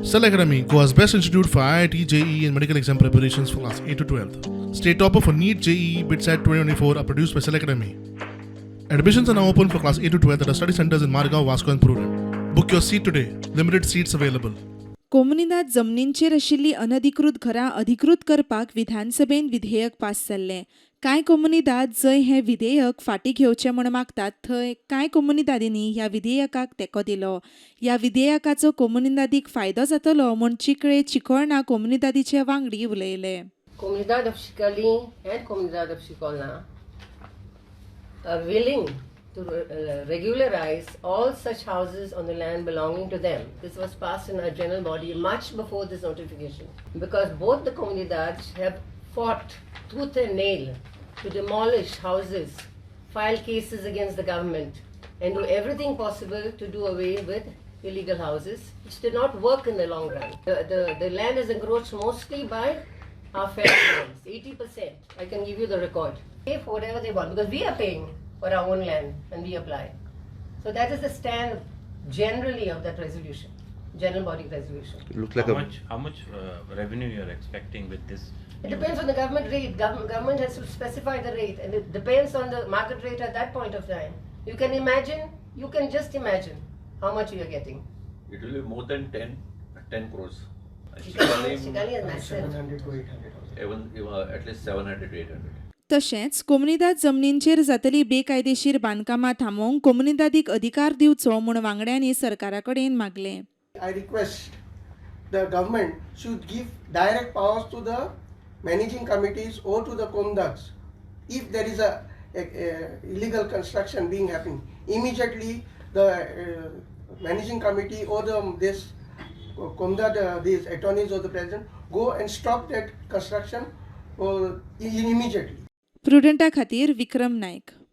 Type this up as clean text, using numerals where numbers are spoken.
Cell Academy, Goa's best institute for IIT, JEE, and medical exam preparations for class 8 to 12. State topper for NEET, JEE, BITSAT 2024 are produced by Cell Academy. Admissions are now open for class 8 to 12 at our study centers in Margao, Vasco, and Prudent. Book your seat today. Limited seats available. Comunidade जमनींचेर आशिल्लीं अनधिकृत घरां अधिकृत करपाक विधानसभेन विधेयक pass जाल्लें. कांय कोमुनिदाद जंय हें विधेयक फाटीं घेवचें म्हूण मागतात थंय कांय कोमुनिदादींनी ह्या विधेयकाक तेंको दिलो. ह्या विधेयकाचो कोमुनिदादीक फायदो जातलो म्हूण चिकळे चिकोळणा कोमुनिदादीचे वांगडी उलयले. Comunidad of Shikali and Comunidad of Shikolna are willing to regularize all such houses on the land belonging to them. This was passed in our general body much before this notification, because both the comunidades have fought tooth and nail to demolish houses, file cases against the government, and do everything possible to do away with illegal houses, which did not work in the long run. The land is encroached mostly by our family, 80%. I can give you the record. Pay for whatever they want, because we are paying for our own land and we apply. So that is the stand generally of that resolution, general body resolution. It looks like how a much revenue you are expecting with this? It depends on the government rate. Government has to specify the rate, and it depends on the market rate at that point of time. You can imagine, you can just imagine how much you are getting. It will be more than 10 crores. Shikali, Shikali is massive. 700 to 800. Even at least 700 to 800. तशेंच कोमुनिदाद जमनींचेर जातली बेकायदेशीर बांदकामां थांबोवंक कोमुनिदादीक अधिकार दिवचो म्हूण वांगड्यांनी सरकारा कडेन मागलें. I request the government should give direct powers to the managing committees or to the Comunidades. If there is a illegal construction being happening, immediately the managing committee or the this Comunidad, these attorneys or the president go and stop that construction immediately. प्रुडंटा खातीर विक्रम नायक.